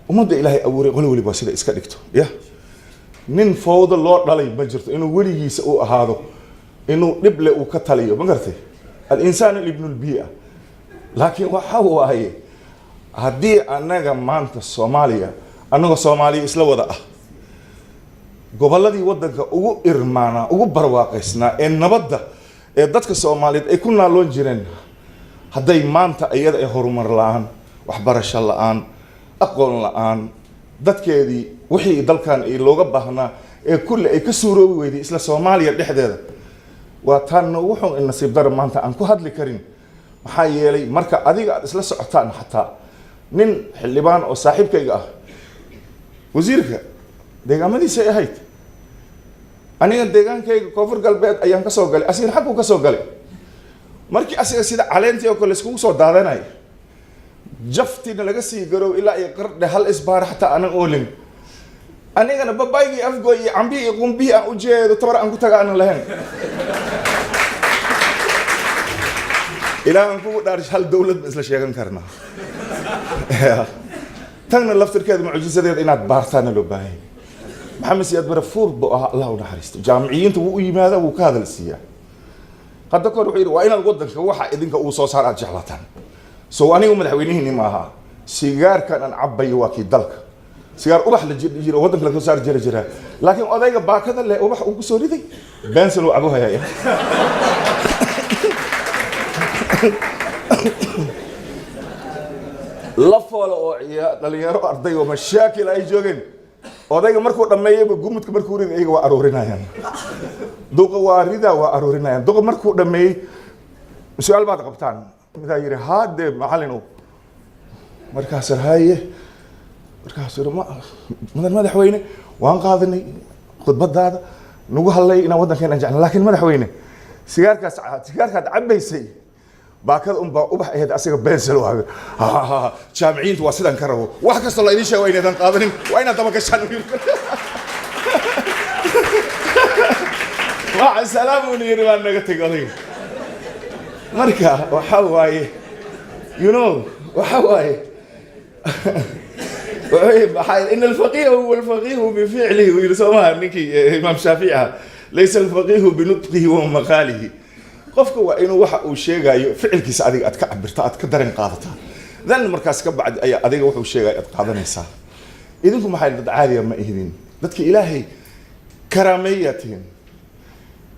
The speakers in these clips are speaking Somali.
Ummadda Ilaahay abuuray qolo weliba waa sida iska dhigto. Ya nin fowdo loo dhalay ma jirto inuu weligiisa uu ahaado, inuu dhib le uu ka taliyo, ma garatay? Al-insaanu ibnu lbiia. Laakiin waxa waaye, haddii annaga maanta Soomaaliya, annagoo Soomaaliya isla wada ah, gobolladii waddanka ugu irmaanaa, ugu barwaaqaysnaa ee nabadda ee dadka Soomaaliyeed ay ku naaloon jireen, hadday maanta iyada ay horumar la-aan, waxbarasho la-aan, aqoon la-aan, dadkeedii wixii dalkan ay looga baahnaa ee kulle ay ka suuroobi weyday isla Soomaaliya dhexdeeda, waa taan noogu xun in nasiib dara maanta aan ku hadli karin. Maxaa yeelay, marka adiga aad isla socotaan, xataa nin xildhibaan oo saaxiibkayga ah, wasiirka deegaamadiisay ahayd, aniga deegaankayga Koonfur Galbeed ayaan ka soo galay, asigana xagguu ka soo galay. Markii asiga sida caleentii oo kale iskugu soo daadanay, jaftina laga sii garow ilaa iyo qardhe, hal isbaar xataa aanan oolin, anigana babaygii, Afgoy iyo cambihi iyo qumbihii aan ujeedo, tabar aan ku taga aanan lahayn. Ilaa aan kugu dhaarish, hal dowlad ma isla sheegan karnaa? Tanna laftirkeeda mucjisadeeda inaad baartaana loo baahanya. Maxamed Siyaad Bare fuur buu ahaa, Allah u naxariisto. Jaamiciyiinta wuu u yimaadaa, wuu ka hadal siiyaa. Hadda kahor wuxuu yidhi, waa inaad waddanka waxa idinka uu soo saar aad jeclaataan. So anigu madaxweynihiini ma aha. Sigaarkan aan cabayo waa kii dalka, sigaar ubax la jiro waddanka laga soo saari jira jiraa, laakiin odayga baakada leh ubax uu kusoo riday, benson uu cabo hayaya. La foolo oo dhalinyaro arday oo mashaakil ay joogeen, odayga markuu dhammeeyeyba gumudka markuu riday, iyaga waa aroorinayaan. Duqa waa ridaa, waa aroorinayaan. Duqa markuu dhammeeyey, su-aal baad qabtaan? Midaa yidhi, haadee macallin. Markaas haye, markaasuu yidhi, mudan madaxweyne, waan qaadanay khudbadaada nagu hadlay inaan waddankeena jeclan, laakiin madaxweyne, sigaarkaas sigaarkaad cabaysay baakada unbaa ubax ahayd, asiga bensel waa. Jaamiciyiintu waa sidaan ka rabo. Wax kastoo la idiin sheego waa inaydan qaadanin, waa inaad daba gashaan. Maca salaam uuna yidhi, baan naga tegay odayga. Marka waxa waaye, waxa waaye, maxaa ina alfaqiha huwa alfaqihu bificlihi uu yidhi, soo maha ninkii Imaam Shaafici ah? Laysa alfaqihu binutqihi wa maqaalihi. Qofka waa inuu waxa uu sheegayo ficilkiisa adiga aad ka cabirta, aad ka dareen qaadataa, dan markaas ka bacdi ayaa adiga wuxuu sheegayo aad qaadanaysaa. Idinku maxay dad caadiya ma ihdin, dadka Ilaahay karaameeyaa tihin.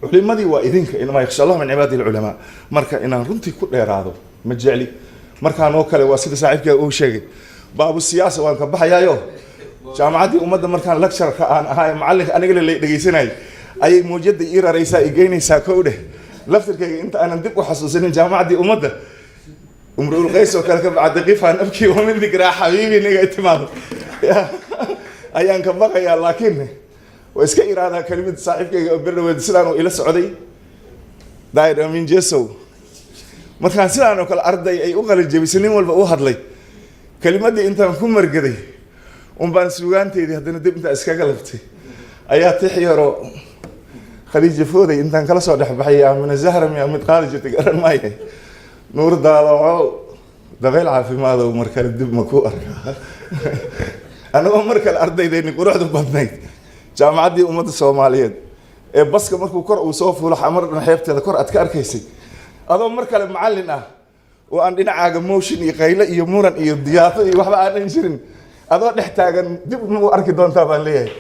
Culimadii waa idinka, inamaa yakhsha Allah min cibaadihi alculamaa. Marka inaan runtii ku dheeraado ma jecli. Markaan oo kale waa sida saaxiibkay uu sheegay, baabu siyaasa waan ka baxayaayo. Jaamacaddii Ummadda markaan lecturerka aan ahaa, macallinka aniga la dhegeysanayay, ayay mawjadda ii raraysaa, i geynaysaa. Kow dheh, laftirkayga inta aanan dib u xasuusanin jaamacaddii Ummadda, Umruul Qays oo kale ka bacda qifaan abkii wa min dikraa xabiibi niga i timaado ayaan ka baqayaa. Laakiin waa iska iraadaa kelimad saaxiibkayga oo berdhaweed sidaan uu ila socday, Daahir Amin Jesow. Markaan sidaan oo kale arday ay u qalin jebisay, nin walba u hadlay, kelimaddii intaan ku margaday un baan suugaanteydii haddana dib intaan iskaga laftay ayaa tix yaroo Khadiija Fooday intaan kala soo dhex baxay, Aamina Zahra miyaa mid qaadi jirtay, garan maaye. Nuur daalaco, dabeyl caafimaado, mar kale dib ma ku arkaa? Anagoo mar kale ardaydayni quruxda badnayd jaamacaddii Ummadda Soomaaliyeed ee baska markuu kor uu soo fuulo Xamar dhan xeebteeda kor aad ka arkaysay, adoo mar kale macallin ah oo aan dhinacaaga motion iyo qayle iyo muran iyo diyaafo iyo waxba aanan jirin, adoo dhex taagan, dib ma u arki doontaa baan leeyahay.